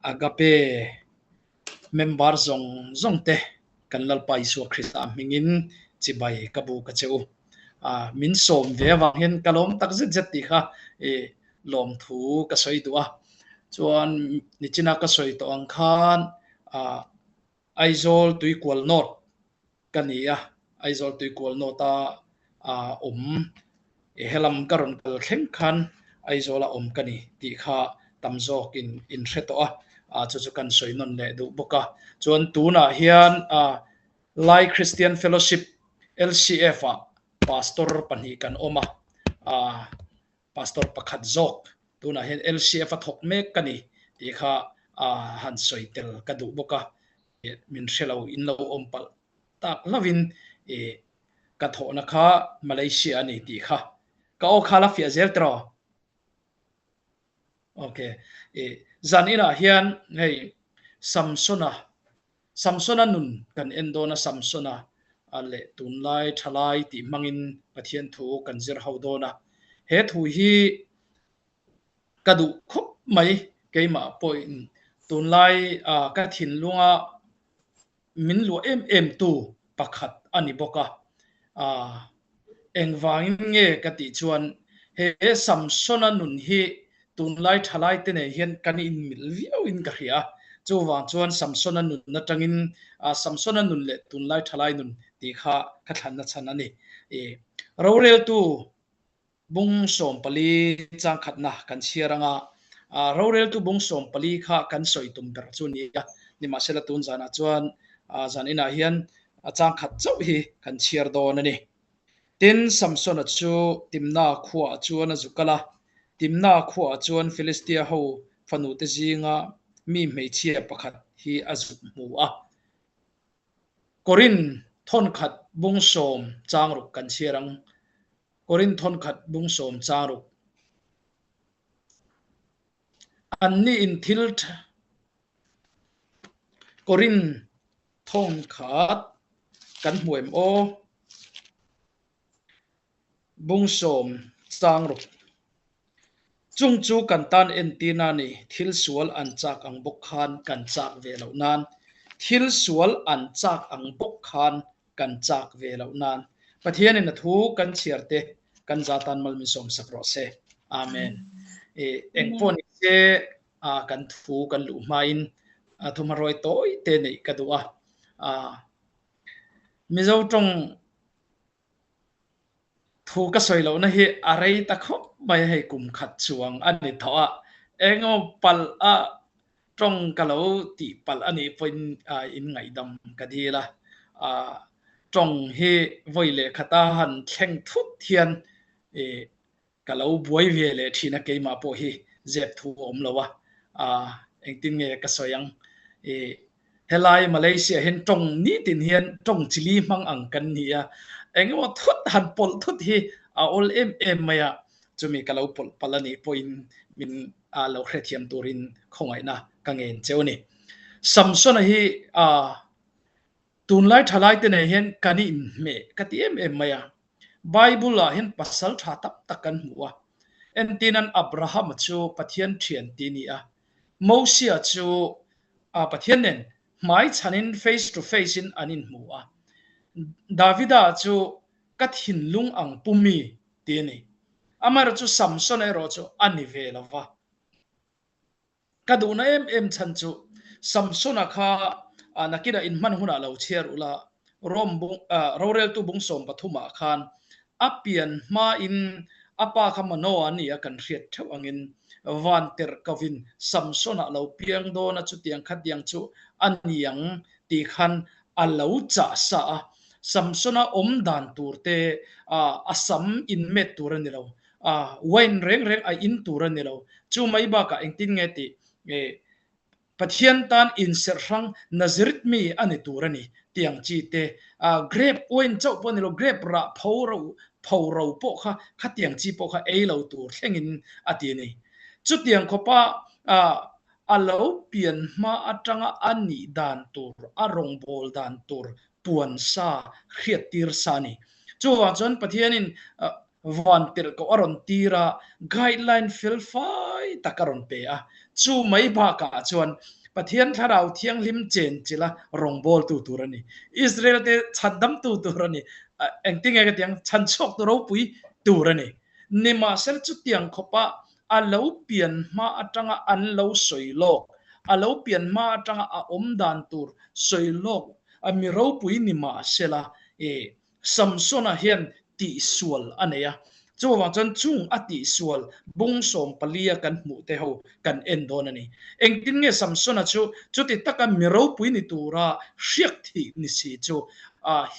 Agape member zawng zawng te kan Lalpa Isua Krista hmingin chibai ka bu ka che u. Min sawm ve avang hian ka lawm tak zet zet tih kha lawmthu ka sawi duh a. Chuan nichina ka sawi tawh ang khan Aizawl Tuikual North ka ni a, Aizawl Tuikual North a awm helam ka rawn kal thleng khan Aizawl a awm ka ni tih kha tam zawk in in hre tawh a, chu chu kan sawi nawn leh duh bawk a. Chuan tunah hian Lai Christian Fellowship, LCF, ah Pastor pahnih kan awm a, Pastor pakhat zawk tunah hian LCF a thawk mek ka ni tih kha han sawi tel ka duh bawk a, min hre lo in lo awm palh tak hlauhin ka thawhna kha Malaysia a ni tih kha ka aw kha la fiah zel tiraw? Ok, zan inah hian hei Samsona Samsona nun kan en dawn a, Samsona leh tunlai thalai tih hmangin Pathian thu kan zir ho dawn a. He thu hi ka duh khawp mai, keimah pawhin tunlai ka thinlunga min luah em em tu pakhat a ni bawk a. Engvangin nge ka tih chuan he Samsona nun hi tunlai thalai te nen hian kan inmilh viau in ka hria a, chuvang chuan Samsona nun atangin Samsona nun leh tunlai thalai nun tih kha ka thlanna chhan a ni. Roreltu Bung 14 changkhatna kan chhiar anga roreltu bung 14 kha kan sawi tum ber chu ni a, nimahsela tun zanah chuan zan inah hian changkhat chauh hi kan chhiar dawn a ni. Tin, Samsona chu Timna khuaah chuan a zu kal a, Timna khuaah chuan Philistia ho fanute zinga mi hmeichhia pakhat hi a zuk hmu a. Korin thawnkhat bung sawm changruk kan chhiar ang. Korin thawnkhat bung sawm changruk. Anni in thil Korin thawnkhat kan hmu em aw? Bung sawm changruk. Chung chu kan tan entirna a ni, thil sual an chak ang bawk khan kan chak ve loh nan, thil sual an chak ang bawk khan kan chak ve loh nan. Pathianin a thu kan chhiar te kan za tan mal min sawm sak rawh se. Amen. I engpawh ni se kan thu kan luh hmain thumharawi tawi te neih ka duh a. Mizo tawng Thu ka sawi lohna hi a rei ta khawp mai a, hei kum khat chuang a ni tawh a, engemaw palh a tawng ka lo tih palh a nih pawhin in ngaihdam ka dil a, tawng hi vawi leh khata han thleng thut hian Ka lo buai ve leh thin a, keimah pawh hi zep thu a awm lo a, engtin nge ka sawi ang? I helai Malaysia hian tawng nitin hian tawng chili hmang ang kan ni a, engemaw thut han pawlh thut hi a awl em em mai a, chumi ka lo pawlh palh a nih pawhin min lo hrethiam turin khawngaihna ka ngen cheu a ni. Samsona hi Tunlai thalaite nen hian kan inhmeh ka ti em em mai a. Bible-ah hian pasal tha tam tak kan hmu a. Entirnan Abrahama chu Pathian thian ti a ni a. Mosia chu Pathian nen hmai chhanin face to face in an inhmu a. Davida chu ka thinlung ang pu mi ti a ni. Amaherawhchu Samsona erawh chu a ni ve lo va. Ka duhna em em chhan chu Samsona kha nakinah inhman hunah lo chhiar ula, Rome bung roreltu bung 13 ah khan a pian hmain a pa kha Manoa a ni a kan hriat theuh angin van tirh kovin Samsona lo piang dawn a chutiang khatiang chu a ni ang tih khan a lo chah sa a, Samsona awm dan tur te a sam inmet tur a ni lo, A, wine reng reng a in tur a ni lo. Chu mai bakah engtin nge tih nge Pathian tan inserh hrang Nazareth mi a ni tur a ni tih ang chi te. A, grape wine chauh pawh a ni lo, grape rah pho ro pho ro pawh kha khatiang chi pawh kha ei lo tur thlengin a ti a ni. Chutiang khawpa a, a lo pian hma atanga a nih dan tur, a rawngbâwl dan tur puan sa hriattir sa a ni. Chuvang chuan Pathianin van tirhkoh a rawn tir a, guideline fel fai tak a rawn pe a. Chu mai bakah chuan Pathian Thlarau Thianghlim chenchilha rawngbawltu tur a ni. Israel-te chhandamtu tur a ni. Engtinge ka tiang? Chhanchhuaktu ropui tur a ni. Nimahsela chutiang khawpa a lo pian hma atanga an lo sawi lawk, a lo pian hma atanga a awm dan tur sawi lawk mi ropui ni mahsela i Samsona hian tihsual a nei a, chuvang chuan chung a tihsual bung 14 a kan hmuh te ho kan en dawn a ni. Engtin nge Samsona chu chuti taka mi ropui ni tura hriak thih ni si chu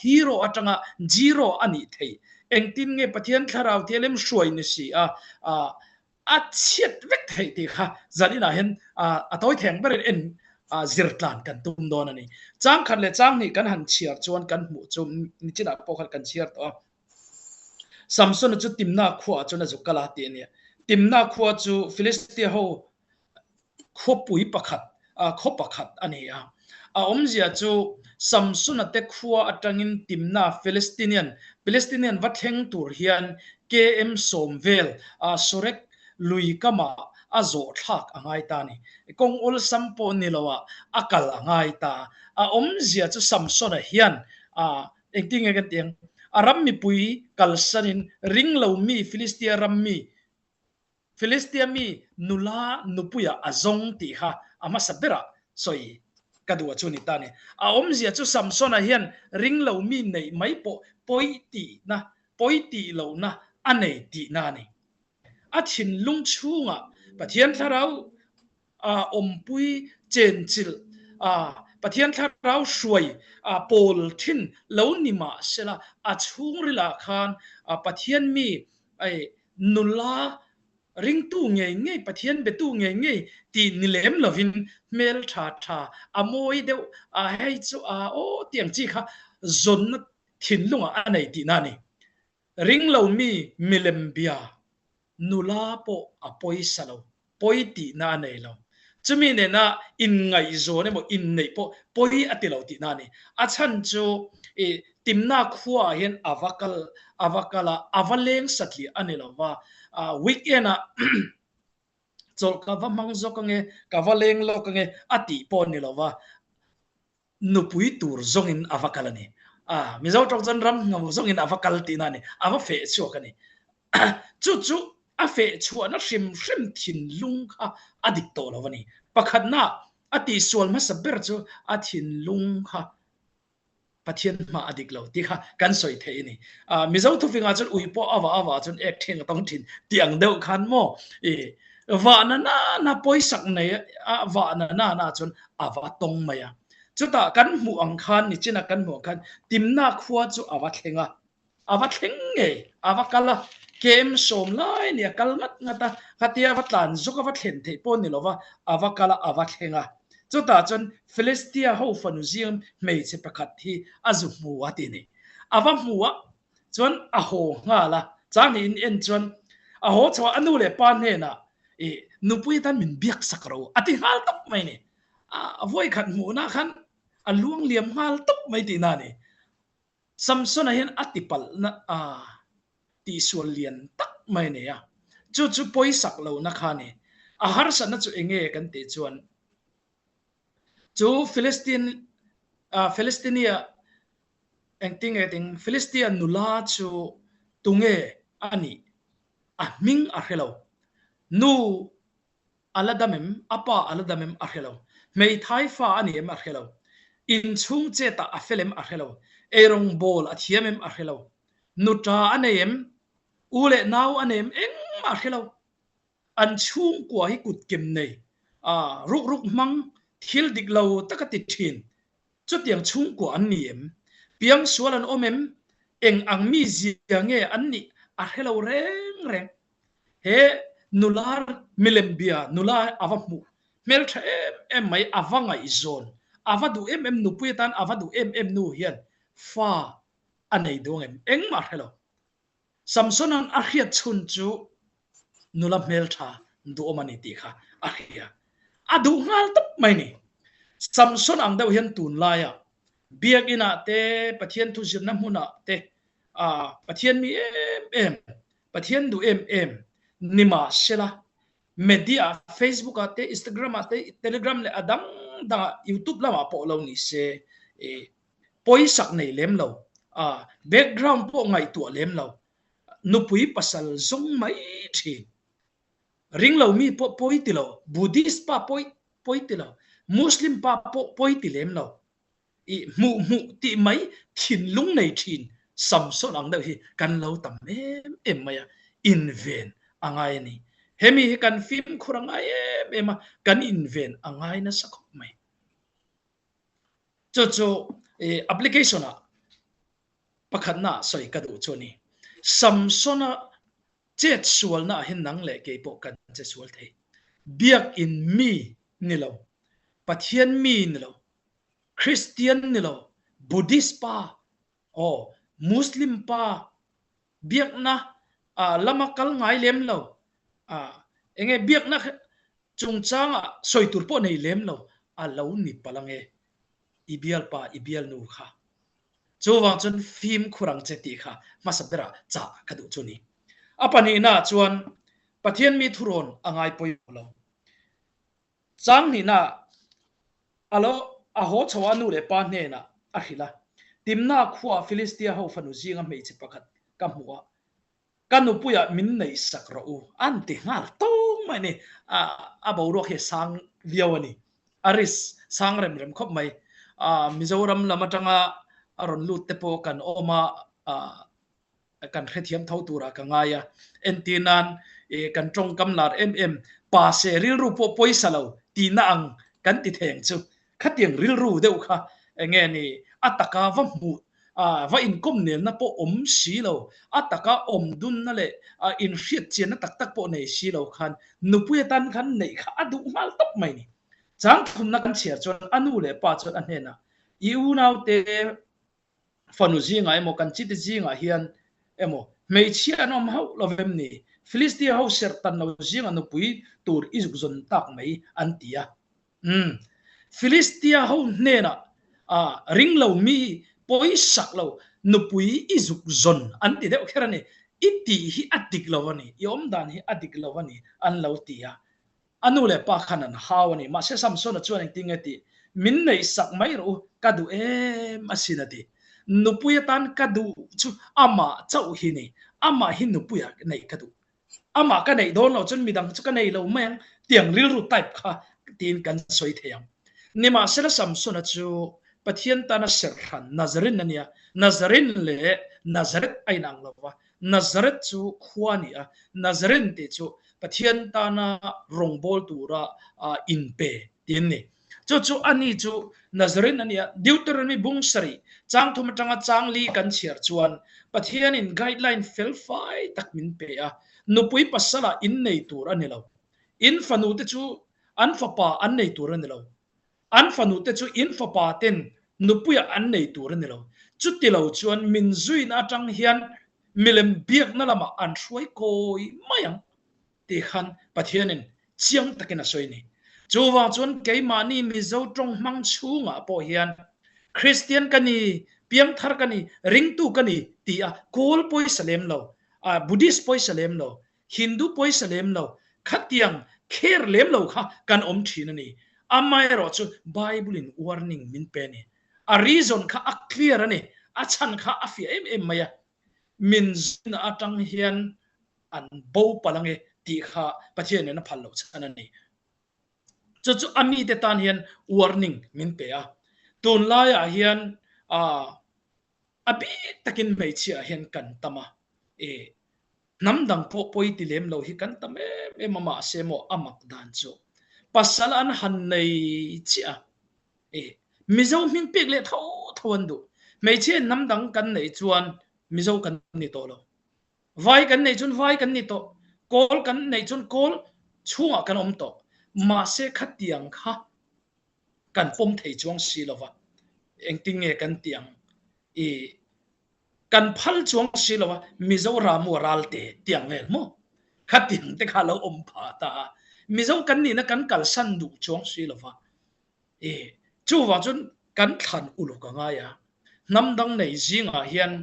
hero atanga zero a nih theih? Engtin nge Pathian thlarau thianghlim hruai ni si a a chhiat vek theih tih kha zaninah hian a tawi theng berin en zir tlan kan tum dawn a ni. Chang khat leh chang hnih kan han chhiar chuan kan hmuh chu nichinah pawh khan kan chhiar tawh a. Samsona chu Timna khuaah chuan a zuk kal a tih a ni. Timna khua chu Philistia ho khawpui pakhat, khaw pakhat a ni a. A awmzia chu Samsona te khua atangin Timna Philistinian, Palestinian va thleng tur hian KM 10 vel Sorek lui kamah a zawh thlak a ngai ta a ni. Kawng awlsam pawh ni loah a kal a ngai ta. A awmzia chu Samsona hian engtinge kan tih ang? A ram mipui kalsanin ringlo mi Philistia ram mi Philistia mi nula nupuia a zawng tih kha a hmasa berah sawi ka duh a chu ni ta ni. A awmzia chu Samsona hian ringlo mi neih mai pawh pawi tihna, pawi tih lohna a nei tihna a ni. A thinlung chhungah Pathian thlarau a awmpui chenchilh a, Pathian thlarau hruai a pawl thin lo ni mah sela a chhungrilah khan Pathian mi nula ringtu ngei ngei, Pathian betu ngei ngei tih ni lem lovin hmel tha tha a mawi deuh a hei chu a aw tih ang chi kha zawnna thinlungah a nei tihna a ni. Ringlo mi milem bia nula pawh a pawisa lo, pawi tihna a nei lo. Chumi nena inngaihzawn emaw inneih pawh pawi a ti lo tihna a ni. A chhan chu i Timna khuaah hian a va kal a va kal a, a va leng satliah a ni lo va, weekend ah chawlh ka va hmang zawk ange, ka va leng lawk ange a tih pawh a ni lo va. Nupui tur zawngin a va kal a ni. A, Mizo tawng chuan ram hno zawngin a va kal tihna a ni. A va feh chhuak a ni. Chu chu a feh chhuahna hrim hrim thinlung kha a dik tawh lo a ni. Pakhatna a tihsual hmasa ber chu a thinlung kha Pathian hma a dik lo tih kha kan sawi theih a ni. Mizo thufingah chuan ui pawh a vah a vah chuan ek theng a tawng thin tih ang deuh khan maw i vahna nana pawisak nei a vahna nana chuan a va tawng mai a. Chutah kan hmuh ang khan nichina kan hmuh ang khan Timna khua chu a va thleng a, a va thleng ngei, a va kal a, kem sawm lai a ni, a kal ngat ngat a, khatia a va tlan zawk a va thlen theih pawh a ni lo va, a va kal a, a va thleng a. Chutah chuan Philistia ho fanu zing hmeichhe pakhat hi a zu hmu a ti a ni. A va hmu a, chuan a haw nghal a, chang niin en chuan a haw chho a, a nu leh pa hnenah i nupui atan min biak sak ro a ti nghal tawp mai a ni. A vawikhat hmuhna khan a luang liam nghal tawp mai tihna a ni. Samsona hian a tipalhna a tihsual lian tak mai a nei a, chu chu pawisak lohna kha a ni. A harsatna chu eng nge kan tih chuan chu Philistine Philistinia engtinge ting Philistia nula chu tunge a nih a hming a hre lo. Nu A la dam em? A pa a la dam em? A hre lo. Hmeithai fa a ni em? A hre lo. Inchhung chetah a fel em? A hre lo. Eirawng bawl a thiam em? A hre lo. Nuta a nei em? U leh nau a nei em? Engmah a hre lo. An chhungkua hi kutkem nei, ruk ruk hmang, thil dik lo taka ti thin. Chutiang chhungkua an ni em? Piangsual an awm em? Eng ang mi zia nge an nih a hre lo reng reng. He nula milem bia nula a va hmuh hmeltha em em mai, a va ngaihzawn, a va duh em em nupui atan a va duh em em nu hian fa a nei duang em? Engmah a hre lo. Samsona'n a hriat chhun chu nula hmeltha duhawm a ni tih kha a hria. A duh nghal tawp mai ni. Samson ang deuh hian tunlaia Biakinah te, Pathian thu zirna hmunah te Pathian mi em em, Pathian duh em em ni mahsela. Media ah Facebook ah te, Instagram ah te, Telegram leh a dang dang ah YouTube lamah pawh lo ni se ih pawisak nei lem lo, ah background pawh ngaihtuah lem lo, nupui pasal zawng mai thin. Ring lo mi pawh pawi ti lo, Buddhist pa pawi pawi ti lo, Muslim pa pawh pawi ti lem lo. I hmuh hmuh tih mai thinlung nei thin Samson ang deuh hi kan lo tam em em mai a, inven a ngai a ni. Hemi hi kan fimkhur a ngai em em a, kan inven a ngai nasa khawp mai. Chu chu application ah pakhatna ah sawi ka duh chu a ni. Samsona chet sualna ah hian nang leh kei pawh kan che sual thei. Biakin mi ni lo, Pathian mi ni lo, Christian ni lo, Buddhist pa aw Muslim pa biakna lama kal ngai lem lo, enge biakna chungchanga sawi tur pawh nei lem lo a lo ni palh ange i bialpa i bialnu kha. Chuvang chuan fimkhur ang che tih kha hmasa berah chah ka duh chu ni. A pahnihnaah chuan Pathian mi thurawn a ngai pawimawh lo. Chang hnihnaah a lo a haw chho a nu leh pa hnenah a hrilh a, Timna khuaah Filistia ho fanu zinga hmeichhe pakhat ka hmuh a, ka nupuiah min neihsak rawh u an ti nghal tawng mai a ni. A boruak hi a sang viau a ni. A risk sang rem rem khawp mai. Mizoram lam atanga a rawn lut te pawh kan awm a, kan hrethiam tho turah ka ngai a, entir nan ih kan tawngkam lar em em pa se rilru pawh pawisa lo tihna ang kan ti theng chu khatiang rilru deuh kha enge ni a taka va hmuh ah va inkawm nelna pawh awm si lo a taka awm dunna leh ah inhriat chianna tak tak pawh nei si lo khan nupui atan khan neih kha a duh nghal tawp mai ni. Changthumna kan chhiar chuan a nu leh pa chuan a hnenah i unaute Fanu zingah emaw kan chite zingah hian emaw hmeichhia an awm hauh lo vem ni? Filistia ho serh tan lo zingah nupui tur i zuk zawn tak mai an ti a. Umm. Filistia ho hnenah ah ring lo mi pawisak lo nupui i zuk zawn an ti deuh kher a ni. I tih hi a dik lo a ni, i awmdan hi a dik lo a ni an lo ti a. A nu leh pa khan an hau a ni. Mahse Samsona chuan engtin nge tih? Min neih sak mai rawh u, ka duh em asin a ti. Nupui atan ka duh chu amah chauh hi ni. Amah hi nupuia neih ka duh. Amah ka neih dawn loh chuan midang chu ka nei lo mai ang tiang rilru type kha tiin kan sawi thei ang. Nimahsela Samsona chu Pathian tana serhhran Nazarin a nia. Nazarin leh Nazareth a inang lo va, Nazareth chu khua a ni a, Nazarene tih chu Pathian tana rawngbâwl tura inpe tih an ni. Chu chu a ni chu Nazarene a ni a, Deuteronomy bung sarih chang thum atanga chang li kan chhiar chuan Pathianin guideline felfai tak min pe a, nupui pasalah innei tur a ni lo, in fanute chu an fapa an nei tur a ni lo, An fanute chu in fapa ten nupuiah an nei tur a ni lo. Chuti lo chuan min zuina atang hian milem biakna lamah an hruai kawi mai ang tih khan Pathianin chiang takin a sawi a ni. Chuvang chuan keimahni Mizo tawng hmang chhungah pawh hian Kristian ka ni, piangthar ka ni, ringtu ka ni ti a Kawl pawisa lem lo, Buddhist pawisa lem lo, Hindu pawisa lem lo, khatiang kher lem lo kha kan awm thin a ni. Amaherawh chu Bible in warning min pe a ni. A reason kha a clear a ni, a chhan kha a fiah em em mai a. Min zuna atang hian an bo palh ange tih kha Pathian in a phal loh chhan a ni. Chu chu a mite tan hian warning min pe a. Tunlaiah hian ah A bik takin hmeichhia ah hian kan tam a, e hnam dang pawh pawi ti lem lo hi kan tam em em a, mahse maw a mak dan chu pasal an han nei chiah a, e Mizo hming pek leh tho tho an duh. Hmeichhia in hnam dang kan neih chuan Mizo kan ni tawh lo. Vai kan neih chuan vai kan ni tawh, kawl kan neih chuan kawl chhungah kan awm tawh. Mahse khatiang kha kan pawm thei chuang si lo va, engtin nge kan tih ang? I kan phal chuang si lo va, Mizoram u a ral te tih ang vel maw? Khatiang te kha a lo awm phah ta a, Mizo kan nihna kan kalsan duh chuang si lo va, i chuvang chuan kan thlan uluk a ngai a, hnam dang nei zingah hian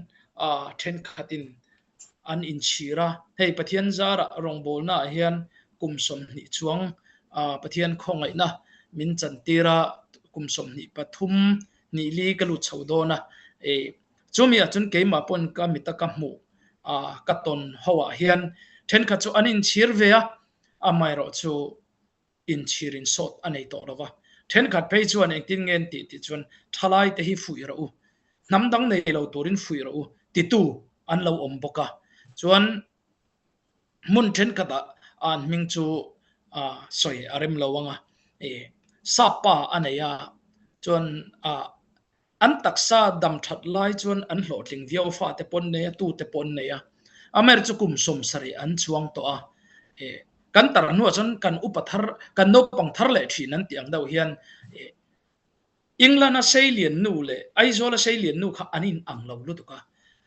thenkhatin an inchhir a, hei Pathian zarah rawngbawlnaah hian. kum 20 chuang Pathian khawngaihna min chantir a, kum 23 nih li ka lut chho dawn a. Chumi ah chuan keimah pawn ka mita ka hmuh ka tawn ho ah hian thenkhat chu an inchhir ve a, amaherawh chu inchhir insawt a nei tawh lo va. Thenkhat phei chuan engtin nge an tih tih chuan thalai te hi fuih rawh u, hnam dang nei lo turin fuih rawh u titu an lo awm bawk a. Chuan hmun thenkhatah an hming chu sawi a rem lo ang a, sap pa a nei a, chuan An taksa dam that lai chuan an hlawhtling viau fate pawh an nei a, tute pawh an nei a. Amaherawhchu chu kum 70 an chuang tawh a. Kan tar hnuah chuan kan upa thar, kan naupang thar leh thin an tih ang deuh hian England-a Seilian nu leh Aizawl-a Seilian nu kha an in ang lo lutuk a.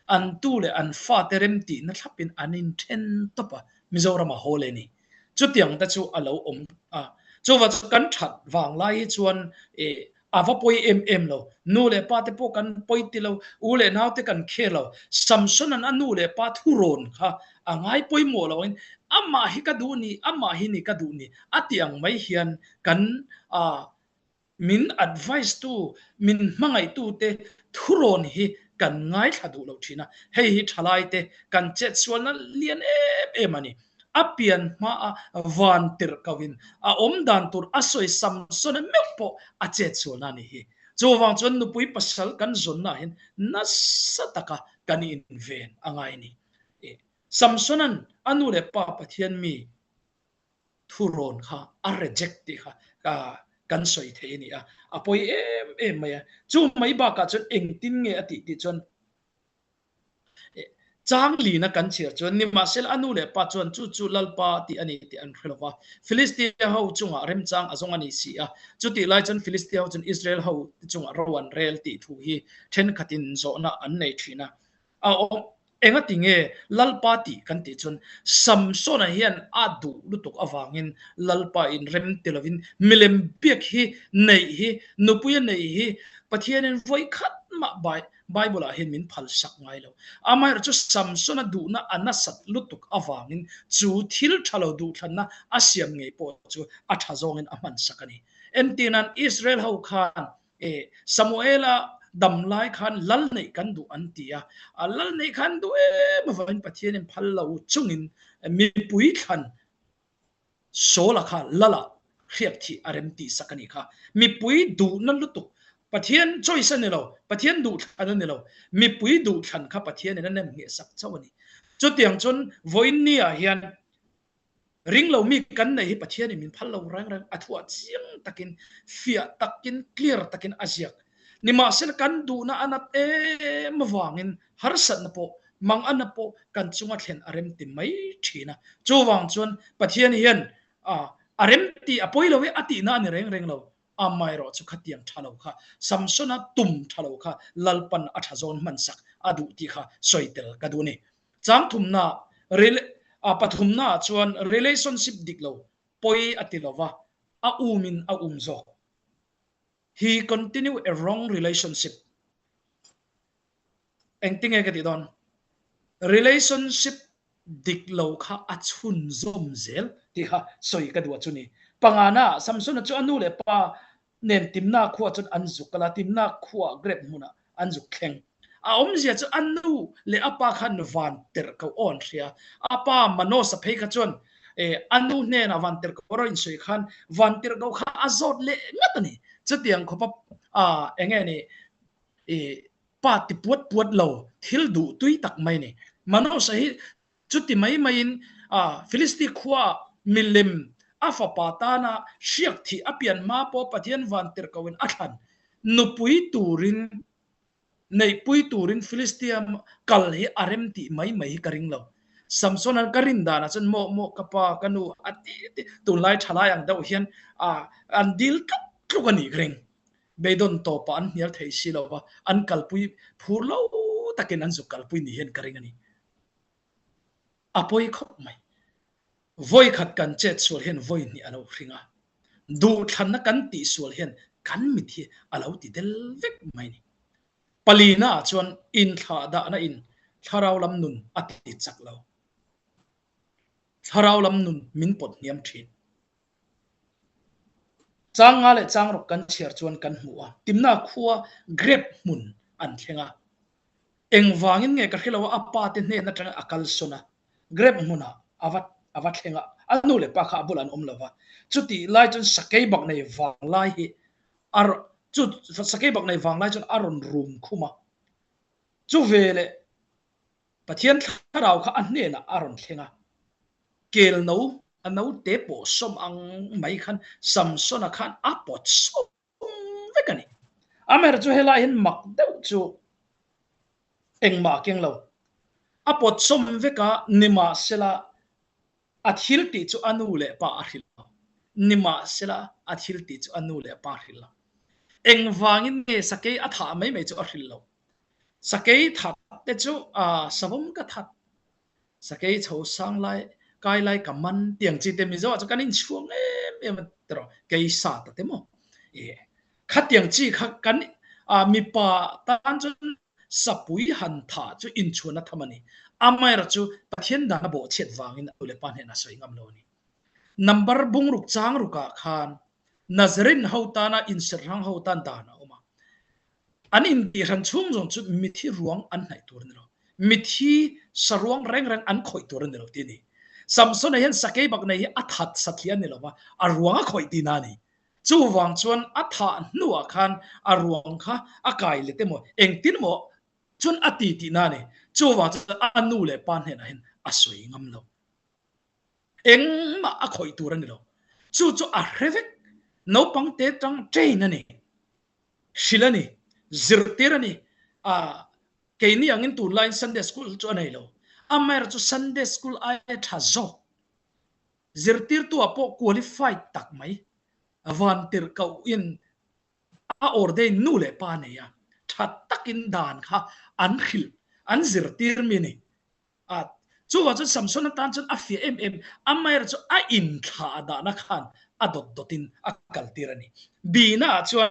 An tu leh an fate remtihna thlapin an in then tawp a, Mizoram-a haw leh ni. Chutiang te chu a lo awm a. Chuvang chu kan that vang lai hi chuan A va pawi em em lo. Nu leh pa te pawh kan pawi ti lo, u leh nau te kan kher lo. Samson-a'n a nu leh pa thurawn kha a ngai pawimawh lo angin amah hi ka duh ni, amah hi ni ka duh ni a tih ang mai hian kan min advice tu, min hmangaih tu te thurawn hi kan ngaithla duh lo thin a. Hei hi thalai te kan chetsualna lian em em a ni. A pian hmaa van tirh koin a awm dan tur a sawi Samsona meuh pawh a chet sualna a nih hi. Chuvang chuan nupui pasal kan zawnnaah hian nasa taka kan inven a ngai a ni. Samsona'n a nu leh pa Pathian mi thurawn kha a reject tih kha kan sawi thei a ni a, a pawi em em mai a. Chu mai bakah chuan engtin nge a tih tih chuan Chang lina kan chhiar chuan nimahsela a nu leh pa chuan chu chu Lalpa tih a ni tih an hre lo va, Filistia ho chungah remchang a zawng a ni si a. Chutih lai chuan Filistia ho chuan Israel ho te chungah ro an rel tih thu hi thenkhatin zawhna an nei thin a. A awm engati nge Lalpa tih kan tih chuan Samsona hian a duh lutuk avangin Lalpa in rem ti lovin milem biak hi neih hi nupuia neih hi Pathianin vawi khat mah bai Bible ah hian min phal sak ngai lo. Amaherawhchu Samson-a duhna a nasat lutuk avangin chu thil tha lo duhthlanna a siam ngei pawh chu a tha zawngin a hman sak a ni. Entirnan Israel ho khan Samuel-a dam lai khan lal neih kan duh an ti a, a lal neih khan duh em avangin Pathianin phal lo chungin mipui thlan Saul-a kha Lala hriat thih a rem tih sak a nih kha. Mipui duhna lutuk, Pathian choice a ni lo, Pathian duhthlan a ni lo, mipui duhthlan kha Pathianin a nem ngheh sak chauh a ni. Chutiang chuan vawiin ni-ah hian ring lo mi kan neih hi Pathianin min phal lo reng reng, a thuah chiang takin, fiah takin, clear takin a ziak. Nimahsela kan duhna a nat em avangin harsatna pawh, manganna pawh kan chunga thlen a rem ti mai thin a. Chuvang chuan Pathian hian a rem tih a pawi lo e a tihna a ni reng reng lo. Amaherawh chu khatiang tha lo kha, Samsona tum tha lo kha Lalpan a tha zawn hmansak a duh tih kha sawi tel ka duh a ni. Chang thumna, pathumna ah chuan relationship dik lo pawi a ti lo va, a umin a um zawk. He continue a wrong relationship. Engtinge ka tih dawn? Relationship dik lo kha a chhunzawm zel tih kha sawi ka duh a chu ni. Pangana ah Samsona chu a nu leh pa nen Timna khua chuan an zuk kal a, Timna khua grape hmunah an zuk thleng. A awmzia chu a nu leh a pa khan van terh ko aw an hria. A pa Manos-a phei kha chuan a nu hnenah van terh ko rawh insawi khan van terh ko kha a zawt leh ngat a ni. Chutiang khawpa eng nge ni pa ti puat puat lo thil duh tui tak mai a ni. Manos-a hi chuti mai maiin Filisti khuaah milem a fapa tana hriak thih a pian hma pawh Pathian van terh koin a thlan nupui turin Neihpui turin Filistia kal hi a rem tih mai mai hi ka ring lo. Samson-a'n ka rin danah chuan maw maw ka pa ka nu a ti ti tunlai thalai ang deuh hian an dil tluk tluk a nih ka ring. Beidawn tawpah an hnial thei si lo va, an kalpui phur lo takin an zuk kalpui ni hian ka ring a ni. A pawi khawp mai. Vawi khat kan chet sual hian vawi hnih a lo hring a, duhthlanna kan tih sual hian kan mit hi a lo ti del vek mai a ni. Palina ah chuan inthlahdahna in thlarau lam nun a ti chak lo. Thlarau lam nun min pawt hniam thin. Chang nga leh chang ruk kan chhiar chuan kan hmu a, Timna khua grape hmun an thleng a. Engvangin nge ka hre lo a, a pa te hnen atanga a kal sawn a, grape hmunah a va a va thleng a, a nu leh pa kha a bulah an awm lo va. Chutih lai chuan sakei bak nei vang lai hi a chu sakei bak nei vang lai chuan a rawn rum khum a. Chu ve leh Pathian thlarau kha a hnenah a rawn thleng a, kel no a note pawh sawm ang mai khan Samsona khan a pawt sawm vek a ni. Amaherawhchu chu helai hian mak deuh chu engmah a keng lo. A pawt sawm vek a, nimahsela a thil tih chu a nu leh pa a hrilh lo. Nimahsela a thil tih chu a nu leh pa a hrilh lo. Engvangin nge sakei a thah mai mai chu a hrilh lo? Sakei that te chu savawm ka that, sakei chho sang lai kai lai ka man tiang chi te Mizo ah chu kan inchhuang em em a tiraw kei sa ta te maw e khatiang chi kha kan mipa tan chuan sapui han thah chu inchhuan a tham a ni. Amaherawh chu Pathian dan a bawhchhiat vangin a nu leh pa hnenah sawi ngam lo a ni. Number bungruk chang rukah khan Nazarene ho tana inserhrang ho tan dan a awm a. An intihran chhung zawng chu mithi ruang an hnaih tur a ni lo. Mithi saruang reng reng an khawih tur a ni lo tih a ni. Samsona hian sakei bak nei hi a that satliah a ni lo va, a ruang a khawih tihna a ni. Chuvang chuan a thah hnuah khan a ruang kha a kai let emaw engtin emaw chuan a ti tihna a ni. Chuvang chuan a nu leh pa hnenah hian a sawi ngam lo. Engmah a khawih tur a ni lo. Chu chu a hre vek. Naupang te tang train a ni. Hrilh a ni. Zirtir a ni. Ah, keini angin tunlaiin Sunday School chu a nei lo. Amaherawhchu Sunday School aia tha zawk. Zirtirtu-ah pawh qualified tak mai. Vantirhkohin a ordain nu leh pa nei a. Tha takin dan kha an hrilh, an zirtir mi a ni. A, chuvang chuan Samson atan chuan a fiah em em, amaherawhchu chu a inthlah dahna khan a dawt dawtin a kaltir a ni. Bina ah chuan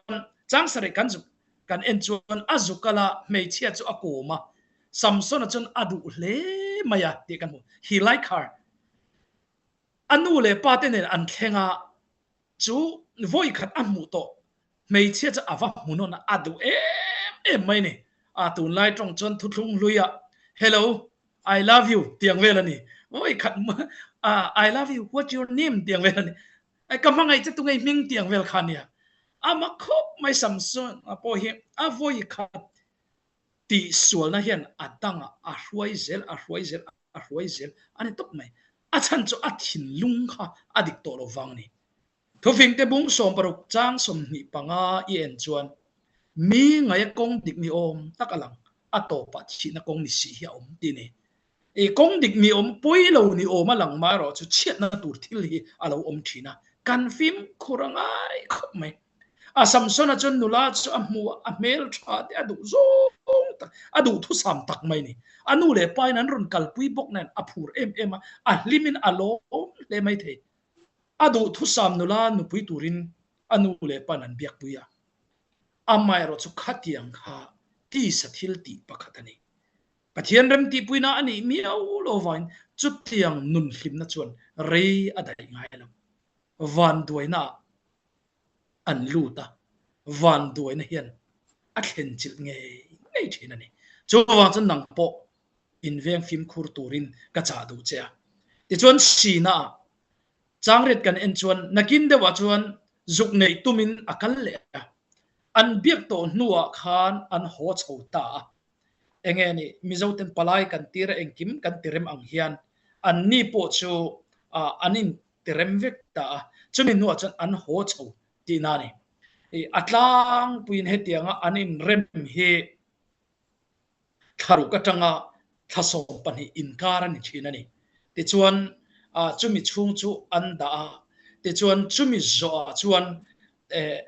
Changsarih kan zuk kan en chuan a zukal a, hmeichhia chu a kawm a, Samsona chuan a duh hle mai a tih kan hmu. He like her. A nu leh pa te nen an thleng a, Chu vawi khat a hmuh tawh hmeichhia chu a va hmu nawn a, a duh em em mai ni. A tunlai tawng chuan thuthlung hlui a, Hello, I love you tiang vel a ni. Vawi khat I love you, what's your name tiang vel a ni. Ka hmangaih che tungei hming tiang vel kha a nia. A mak khawp mai Samson a pawh hi a vawi khat tihsualna hian a dangah a hruai zel, a hruai zel, a hruai zel a ni tawp mai. A chhan chu a thinlung kha a dik tawh lo vang a ni. Thufingte bung 60 chang 25 i en chuan mi ngaia kawng dik ni awm tak a lang, a tawpah thihna kawng ni si hi a awm tih a ni. I kawng dik ni awm pawi lo ni awm a lang mah erawh chu chhiatna tur thil hi a lo awm thin a, kan fimkhur a ngai khawp mai. A Samsona chuan nula chu a hmu a, a hmel tha te a duh zawng tak, a duh thusam tak mai ni. A nu leh pa in an rawn kalpui bawk nen a phur em em a, a hlim in a lawm hle mai thei. A duh thusam nula nupui turin a nu leh pa'n an biakpui a. Amaherawh chu khatiang kha tisa thil tih pakhat a ni. Pathian remtihpuina a nih miau lo vangin chutiang nun hlimna chuan rei a daih ngai lo. Vanduaina ah an lut a, vanduaina hian a thlen chilh ngei ngei thin a ni. Chuvang chuan nang pawh inveng fimkhur turin ka chah duh che a. Tichuan Sina ah changriat kan en chuan nakin deuhah chuan zuk neih tumin a kal leh a, an biak tawh hnuah khan an haw chho ta a. Enge ni Mizoten palai kan tir a engkim kan tirem ang hian anni pawh chu an in ti rem vek ta a, chumi hnuah chuan an haw chho tihna a ni. A tlangpuiin hetianga an inrem hi thlaruk atanga thla 12 inkar a ni thin a ni. Tichuan chumi chhung chu an dah a, tichuan chumi zawhah chuan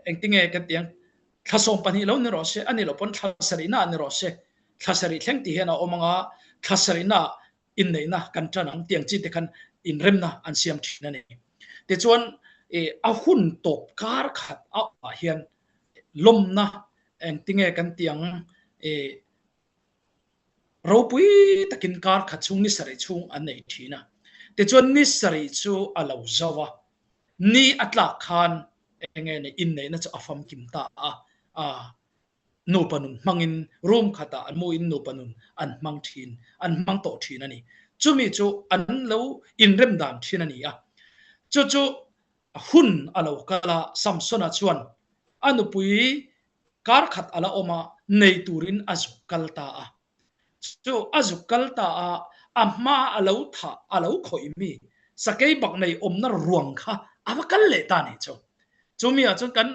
engtinge kan tih ang, thla 12 lo ni rawh se, a ni loh pawn thla sarihna ah ni rawh se, thla sarih thleng tih hian a awm ang a, thla sarihna ah inneihna kan tan ang tiang chi te khan inremna an siam thin a ni. Tichuan a hun tawp kar khat a awmah hian lawmna engtinge kan tih ang ropui takin kar khat chhung ni sarih chhung an nei thin a. Tichuan ni sarih chu a lo zo a, ni a tlak khan enge ni inneihna chu a famkim ta a, a nupa nun hmangin room khatah an muin nupa nun an hmang thin, an hmang tawh thin a ni. Chumi chu an lo inrem dan thin a ni a. Chu chu hun a lo kal a, Samsona chuan a nupui kar khat a la awm a, nei turin a zuk kal ta a. Chu a zuk kal ta a, a hma a lo thah, a lo khawih mi sakei bak nei awmna ruang kha a va kal leh ta nih chu. Chumi ah chuan kan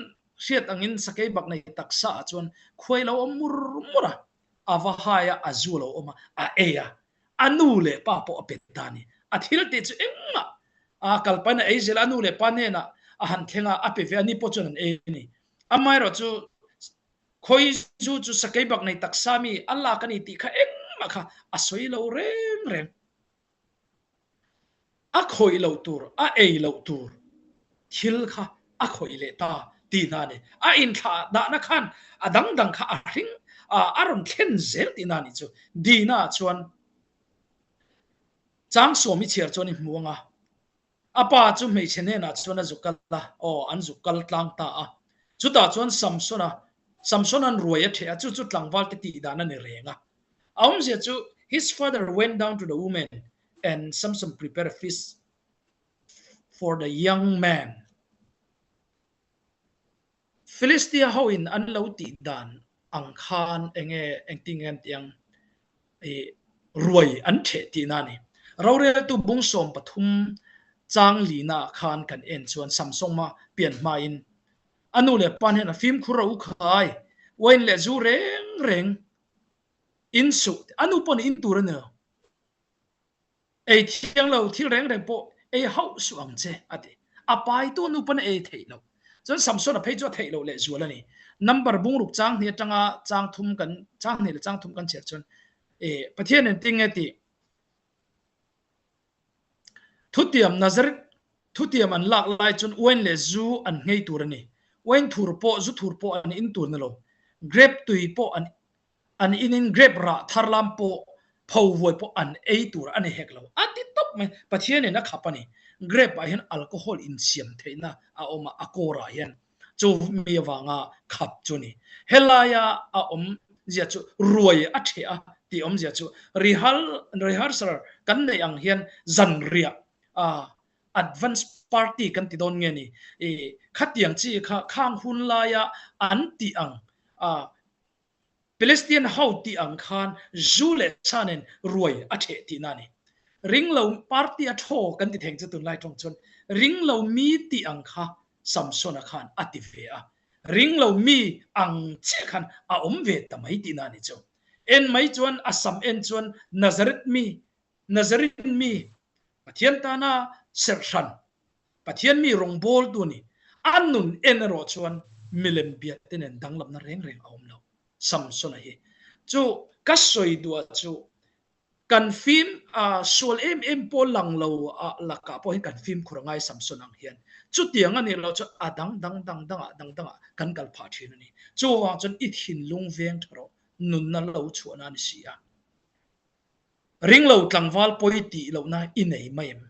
hriat angin sakei bak nei taksa ah chuan khuai lo awm mur mur a, a va hai a, a zu lo awm a, a ei a, a nu leh pa pawh a pe ta a ni. A thil tih chu engmah a kalpain a ei zel a, a nu leh pa hnenah a han thleng a, a pe ve a, ni pawh chuan an ei a ni. Amaherawh chu Khawi zu chu sakei bak nei taksa mi a lak a ni tih kha engmah kha a sawi lo reng reng. A khawih loh tur, a ei loh tur thil kha a khawih leh ta tih hna a ni. A inthlah dahna khan a dang dang kha a hring a, a rawn thlen zel tihna a nih chu. Dina ah chuan Changsawm i chhiar chuan i hmu ang a, A pa chu hmeichhe hnenah chuan a zuk kal a, aw, an zuk kal tlang ta a. Chutah chuan Samsona, Samsona'n ruai a ṭheh a, chu chu tlangvalte tih dan a ni reng a. A awmzia chu, His father went down to the woman and Samson prepared a feast for the young man. Philistia ho in an lo tih dan ang khan enge engtin nge an tih ang i ruai an theh tihna a ni. Roreltu bung 13 chang lina ah khan kan en chuan Samsung-a pian hmain a nu leh pa hnenah fimkhur rawh u khai, uain leh zu reng reng in suh, a nu pawh nih in tur a ni lo. Ei thiang lo thil reng reng pawh ei hauh suh ang che, a ti. A paitu nu pawn a ei theih loh. Chuan Samson-a phei chu a theih loh lehzual a ni. Number bungruk chang hnih atanga chang thum kan chang hnih leh chang thum kan chhiar chuan e Pathian engtin nge tih thutiam Nazareth thutiam an lak lai chuan uain leh zu an nghei tur a ni. Uain thur pawh zu thur pawh an in tur ni lo. Grape tui pawh an An inin grape rah thar lam pawh pho vuai pawh an ei tur a ni hek lo. A ti tawp mai. Pathianin a khap a ni. Grape ah hian alcohol insiam theihna a awm a, a kawrah hian chu mi avanga khap chu a ni. Helaia a awmzia chu ruai a ṭheh a tih awmzia chu rehearsal kan neih ang hian zanriah advance party kan ti dawn nge ni? Khatiang chi kha khang hun laia an tih ang Palestine ho tih ang khan zu leh sa nen ruai a ṭheh tihna a ni. Ringlo party a thaw kan ti theng chu tunlai ṭawng chuan ringlo mi tih ang kha Samsona khan a ti ve a. Ringlo mi ang chiah khan a awm ve ta mai tihna a ni chu. En mai chuan a sam en chuan Nazareth mi, Nazarene mi, Pathian tana serh hran Pathian mi rawngbawltu a ni. A nun en erawh chuan milem biate nen danglamna reng reng a awm lo. Samsona hi chu ka sawi duah chu kan fim a sual em em pawh lang lo a lakah pawh hian kan fimkhur a ngai Samson ang hian. Chutiang a nih loh chuan a dang dang dang dangah dang dangah kan kal phah thin a ni. Chuvang chuan i thinlung veng tha rawh nunna lo chhuahna a ni si a. Ringlo tlangval pawi tih lohna i nei mai em?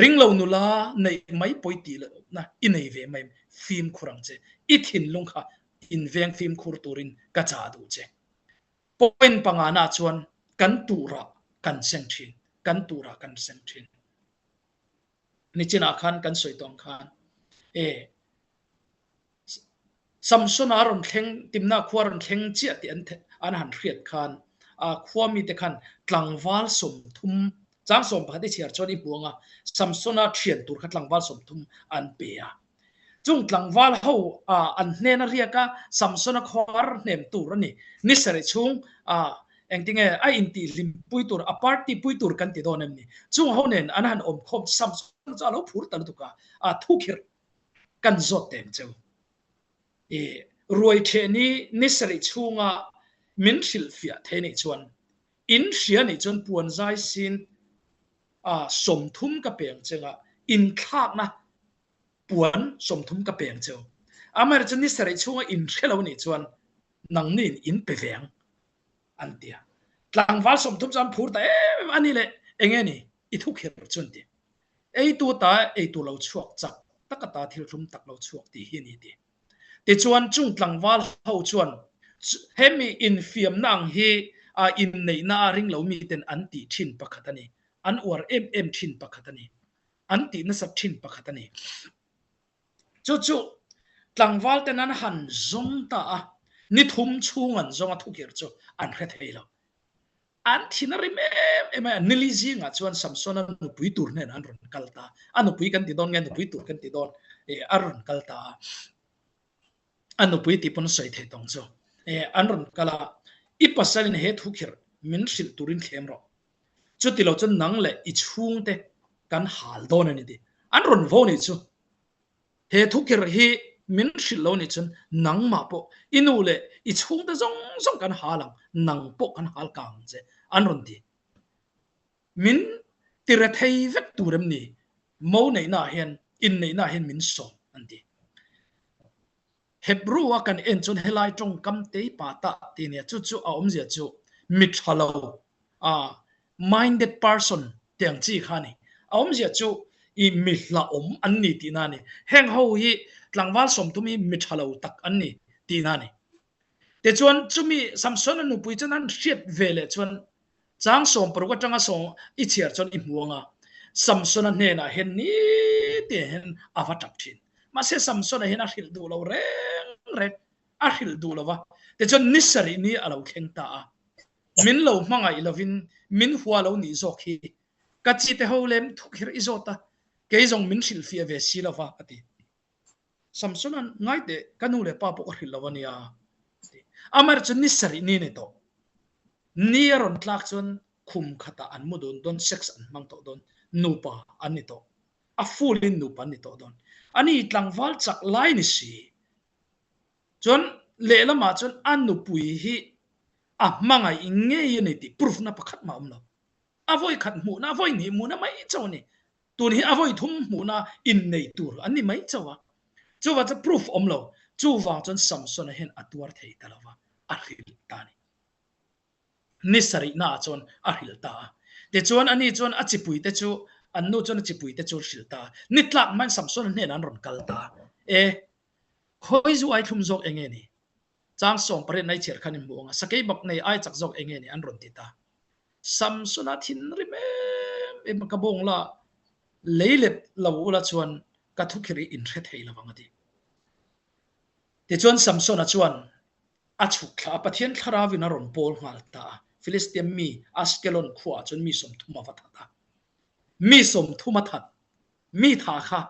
Ringlo nula neih mai pawi tih lohna i nei ve mai fimkhur ang che. I thinlung kha inveng fimkhur turin ka chah duh che. Point pangana chuan kan turah kan seng thin, kan turah kan seng thin. Nichinah khan kan sawi tawh ang khan e Samsona a rawn thleng, Timna khua a rawn thleng chiah tih an an han hriat khan a khua mite khan tlangval 30, chang 11 i chhiar chuan i hmu ang a, Samsona thian tur kha tlangval 30 an pe a. Chung tlangval ho an hnen a riak a, Samsona khuar hnem tur a ni. Ni sarih chhung engtinge a intihhlim pui tur, a party pui tur kan ti dawn em ni? Chung ho nen an han awm khawm, Samsona chu a lo phur ta lutuk a, a thukhirh kan zawt teng cheu. I ruai ṭheh ni ni sarih chhunga min hrilhfiah thei nih chuan, in hria nih chuan puan zai sin a 30 ka peng cheng a, inthlakna puan 30 ka peng cheu. Amaherawhchu ni sarih chhunga in hre lo nih chuan nangniin in pe ve ang an ti a. Tlangval 30 chu an phur ta em em a ni le, enge ni? I thukhirh chu an ti. Eitu ta eitur lo chhuak chak tak ata thil thlum tak lo chhuak tih hi a ni ti. Tichuan chung tlangval ho chuan hemi infiamna ang hi inneihna a ring lo miten an tih thin pakhat a ni. An uar em em thin pakhat a ni. An tih nasat thin pakhat a ni. Chu chu tlangval ten an han zawng ta a, ni thum chhung an zawng a thukhirh chu an hre thei lo. An thin a rim em em a, Nili zingah chuan Samsona nupui tur hnenah an rawn kal ta a, a nupui kan ti dawn nge nupui tur kan ti dawn eh a rawn kal ta a, a nupui tih pawn a sawi thei tawng chu eh an rawn kal a, i pasalin he thu khirh min hrilh turin thlem rawh, chuti lo chuan nang leh i chhungte kan hal dawn a ni tih an rawn vo nih chu. He thukir hi min hrilh lo nih chuan nangmah pawh i nu leh i chhungte zawng zawng kan hal ang, nang pawh kan hal kang ang che, an rawn ti. Min ti rethei vek tur em ni? Mo neihnaah hian, inneihnaah hian min sawm, an ti. Hebrew a kan en chuan helai tawngkam tei pa ta tih nia, chu chu a awmzia chu mi tha lo, minded person tih ang chi kha a ni. A awmzia chu i mi hlauhawm an ni tihna a ni. Heng ho hi tlangval sawmthum hi mi tha lo tak an ni tihna a ni. Tichuan chumi Samsona nupui chuan an hriat ve leh chuan Chang 60 atanga sawm i chhiar chuan i hmu anga, Samsona hnenah hian nitin hian a va tap thin. Mahse Samsona hian a hrilh duh lo reng reng, a hrilh duh lo va. Tichuan ni sarih ni a lo thleng ta a, min lo hmangaih lovin min hua lo nih zawk hi ka chite ho lem thukhirh i zawt a, kei zawng min hrilhfiah ve si lo va, a ti. Samsona'n, Ngai teh, ka nu leh pa pawh ka hrilh lo a nia, a ti. Amaherawhchu chu ni sarih ni a ni tawh. Ni a rawn tlak chuan khum khatah an mu dun dawn, sex an hmang tawh dawn, nupa an ni tawh. A full in nupa an ni tawh dawn. A ni tlangval chak lai ni si. Chuan lehlamah chuan a nupui hi a hmangaih ngei a ni tih proof na pakhat mah a awm lo. A vawi khat hmuhna, a vawi hnih hmuhna mai chauh a ni. Tun hi a vawi thum hmuhna innei tur an ni mai chauh a. Chuvang chuan proof awm lo. Chuvang chuan Samsona hian a tuar thei ta lo va, a hrilh ta a ni. Ni sarihna ah chuan a hrilh ta a. Tichuan ani chuan a chipuite chu, an nu chuan a chipuite chu a hrilh ta a. Ni tlak hmain Samsona hnenah an rawn kal ta a. E, khawi zu ai thlum zawk eng nge ni? Chang 18 nai chhiar khan in hmu ang a, sakei bak nei ai chak zawk eng nge ni an rawn ti ta. Samsona thinrim em em a, ka bawng la lei let lo ula chuan ka thukhirh hi in hre thei lo ang a ti. Tichuan Samsona chuan a chhuk thla a, Pathian thlarau in a rawn pawl nghal ta a, Filistia mi Askelon khuaah chuan mi 30 a va that a. Mi 30 a that Mi tha kha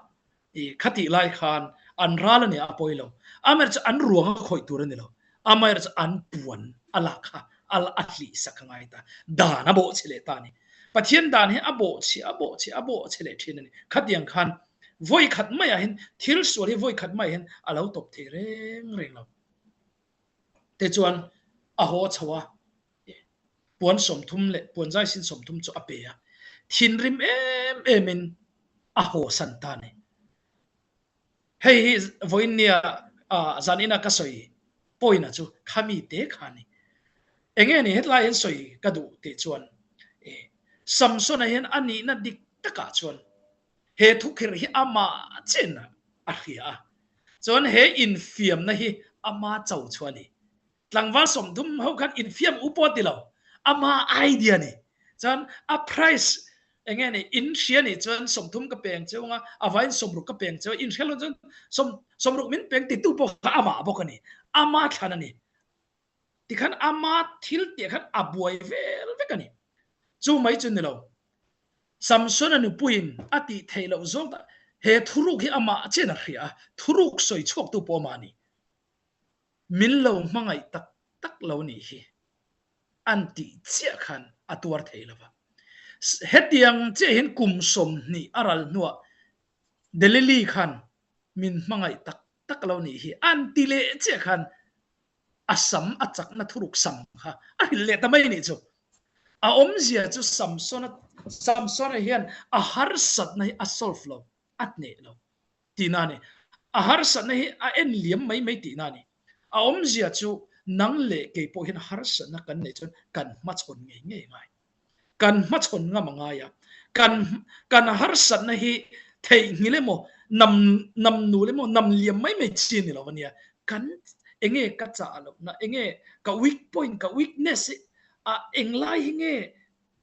i khatih lai khan an ral a nia a pawi lo. Amaherawhchu an ruang a khawih tur a ni lo. Amaherawhchu an puan a lak kha a a hlih sak a ngai ta. Dan a bawhchhe leh ta a ni. Pathian dan hi a bawhchhe a bawhchhe a bawhchhe leh thin a ni. Khatiang khan vawi khat maiah hian thil sual hi vawi khat maiah hian a lo tawp thei reng reng lo. Tichuan a haw chho a, puan 30 leh puan zai sin 30 chu a pe a, thinrim em em in a haw san ta a ni. Hei hi vawiin nia zan ina ka sawi point-a chu khami te kha a ni. Enge ni hetlai hian sawi ka duh tih chuan Samsona hian a nihna dik takah chuan he thukhirh hi amah chen a hria a, chuan he infiamna hi ama cho chu a ni. Tlangval 30 ho khan infiam u pawh ti lo, ama idea ni. Chuan a price enge ni in hria nih chuan 30 ka peng cheu anga, a vaiin 60 ka peng cheu, in hria lo chuan 60 min peng titu pawh kha amah bawk a ni, ama thlan a ni. Tikhan ama thil tih khan a buai vel vek a ni. Chu mai chu ni lo, Samsona nupuiin a tih theih loh zawng tak he thuruk hi amah chian a hria a, thuruk sawi chhuaktu pawh amah a ni. Min lo hmangaih tak tak lo nih hi an tih chiah khan a tuar thei lo va. Hetiang chiah hian kum 20 a ral hnuah Delili khan min hmangaih tak tak lo nih hi an ti leh chiah khan a sam a chakna thuruk sam kha a hrilh leh ta mai nih chu. A awmzia chu Samsona Samsona hian a harsatna hi a solve lo, a hneh lo tihna a ni. A harsatna hi a en liam mai mai tihna a ni. A awmzia chu nang leh kei pawh hian harsatna kan neih chuan kan hmachhawn ngei ngei ngai. Kan hmachhawn ngam a ngai a. Kan kan harsatna hi theihnghilh emaw, nam nam nul emaw, nam liam mai mai chi a ni lo a nia. Kan enge ka chah lohna, enge ka weak point, ka weakness hi a englai hi nge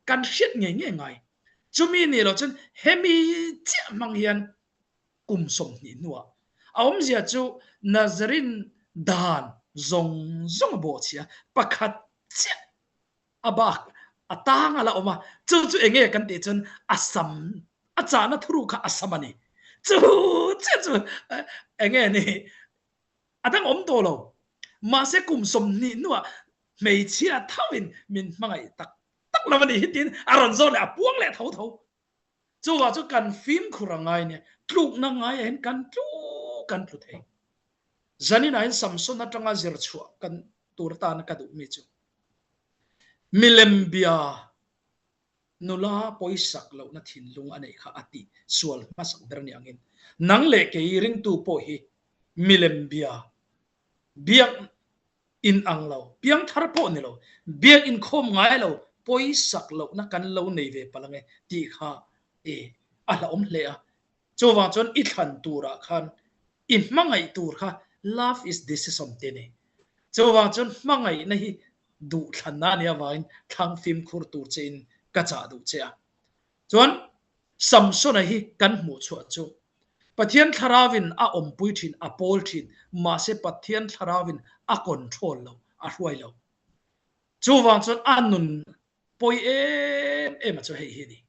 kan hriat ngei ngei ngai. Chumi nih loh chuan hemi chiah hmang hian kum 20 hnuah a awmzia chu Nazarene dan zawng zawng a bawhchhia pakhat chiah a bak a tang a la awm a, chu chu enge kan tih chuan a sam a chahna thuruk kha a sam a ni. Chu chiah chu enge ni a dang awm tawh lo. Mahse kum 20 hnuah hmeichhia thovin min hmangaih tak tak lo a ni hi tiin a rawn zawt leh a puang leh tho tho. Chuvah chu kan fimkhur a ngai nia, tlukna ngaiah hian kan tlu kan tlu thei. Zaninah hian Samson atanga zir chhuah kan tur atana ka duhmi chu milem bia nula pawisak lohna thinlung a neih kha a tih sual hmasak ber ni angin nang leh kei ringtu pawh hi milem bia biak In ang lo, piangthar pawh ni lo, biak inkhawm ngai lo, pawisak lohna kan lo nei ve palh ange tih kha e a hlauhawm hle a. Chuvang chuan i thlan turah khan i hmangaih tur kha love is decision te ni. Chuvang chuan hmangaihna hi duhthlanna a nih avangin thlang fimkhur tur chein ka chah duh che a. Chuan Samsona hi kan hmuh chhuah chu Pathian Thlarauin a awmpui thin, a pawl thin, mahse Pathian Thlarauin a control lo, a hruai lo. Chuvang chuan a nun pawi em em a chu hei hi a ni.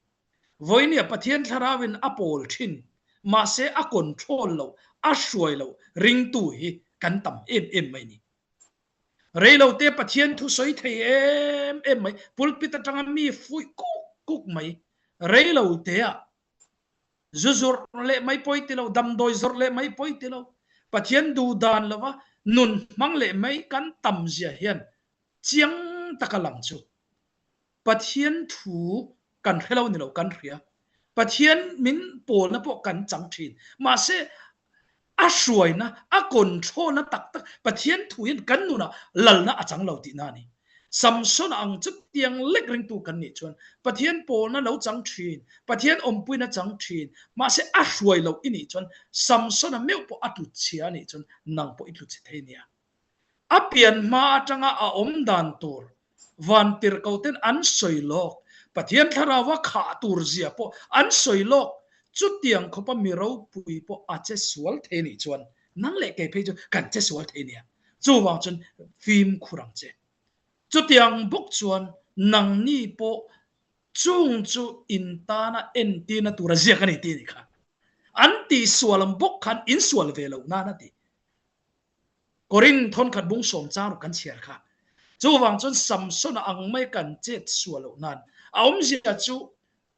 Vawinia Pathian Thlarauin a pawl thin, mahse a control lo, a hruai lo ringtu hi kan tam em em mai ni. Reilote Pathian thu sawi thei em em mai, pulpit atanga mi fuih kuk kuk mai, reilotea zu zawrh leh mai pawi ti lo, damdawi zawrh leh mai pawi ti lo, Pathian duh dan lova nun hmang leh mai kan tam zia hian chiang taka lang chu Pathian thu kan hre lo ni lo, kan hria. Pathian min pawlna pawh kan chang thin. Mahse, a hruaina, a control-na tak tak Pathian thu hian kan nunah lalna a chang lo tihna a ni. Samson ang chutiang lek ringtu kan nih chuan Pathian pawlna lo chang thin, Pathian awmpuina chang thin, mahse a hruai loh i nih chuan Samson-a meuh pawh a tlut chhia a nih chuan nang pawh i tlut chhe thei nia. A pian hma atanga a awm dan tur Vantirhkoten an sawi lawk, Pathian Thlarauva khah tur zia pawh an sawi lawk, chutiang khawpa mi ropui pawh a che sual thei nih chuan nang leh kei phei chu kan che sual thei nia. Chuvang chuan fimkhur ang che. Chutiang bawk chuan nangni pawh chung chu in tana entirna tura ziak a ni tih a nih kha. An tihsual ang bawk khan in sual ve loh nan a ti. Korin thawnkhat bung sawm chang ruk kan chhiar kha. Chuvang chuan Samsona ang mai kan chet sual loh nan a awmzia chu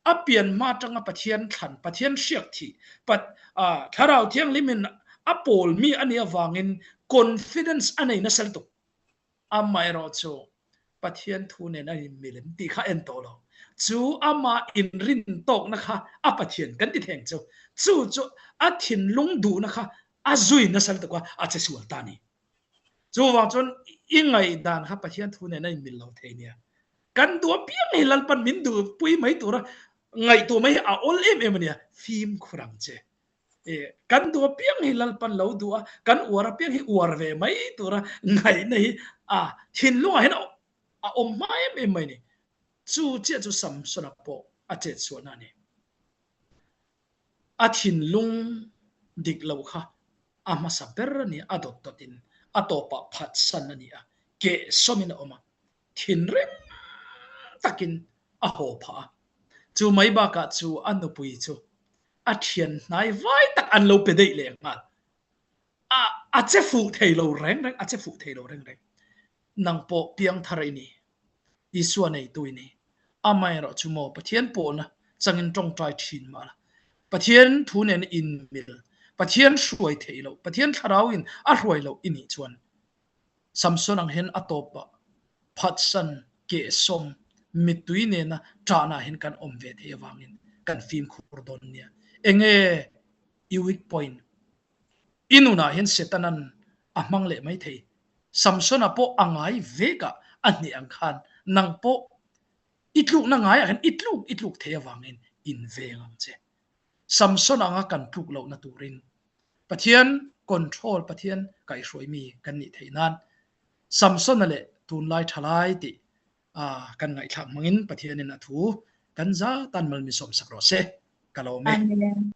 a pian hma atanga Pathian thlan, Pathian hriak thih, Pat, Thlarau Thianghlimin a pawl mi a nih avangin confidence a nei nasa lutuk. Amaherawh chu Pathian thu nen a inmilem tih kha en tawh lo. Chu amah inrin tawkna kha a Pathian kan ti theng chu. Chu chu a thinlung duhna kha a zui nasa lutuk a, a che sual ta a ni. Chuvang chuan i ngaihdan kha Pathian thu nen a inmil lo thei nia. Kan duh apiang hi Lalpan min duhpui mai tura ngaihtuah mai hi a awl em em a nia, fimkhur ang che. Kan duh apiang hi Lalpan lo duh a, kan uar apiang hi uar ve mai tura ngaihna hi a thinlungah hian a awm hma em em mai a ni. Chu chiah chu Samsona pawh a chet chhuahna a ni. A thinlung dik lo kha a hmasa ber a ni a, a dawt dawtin a tawpah phatsan a ni a, kehsawmin a awm a, thinrim takin a haw phah a. Chu mai bakah chu a nupui chu a thian hnai vai tak an lo pe daih leh nghal. A a che fuh thei lo reng reng, a che fuh thei lo reng reng. Nang pawh piangthar i ni, Isua neitu i ni. Amaherawh chu maw Pathian pawhna changin tawngtai thin mah la, Pathian thu nen inmil, Pathian hruai theih loh, Pathian thlarauin a hruai loh i nih chuan Samson ang hian a tawpah phatsan, kehsawm, mittui nena ṭahna hian kan awm ve theih avangin kan fimkhur dawn nia. Enge i weak point? I nunah hian Setanan a hmang leh mai thei. Samsona pawh a ngai vekah a hneh ang khan nang pawh i tlukna ngaiah hian i tluk i tluk theih avangin inveng ang che. Samson anga kan tluk lohna turin Pathian control, Pathian kaihhruai mi kan nih theih nan Samsona leh tunlai thalai tih kan ngaihthlak hmangin Pathianin a thu kan za tan mal min sawmsak rawh se. Ka lawm e. Amen.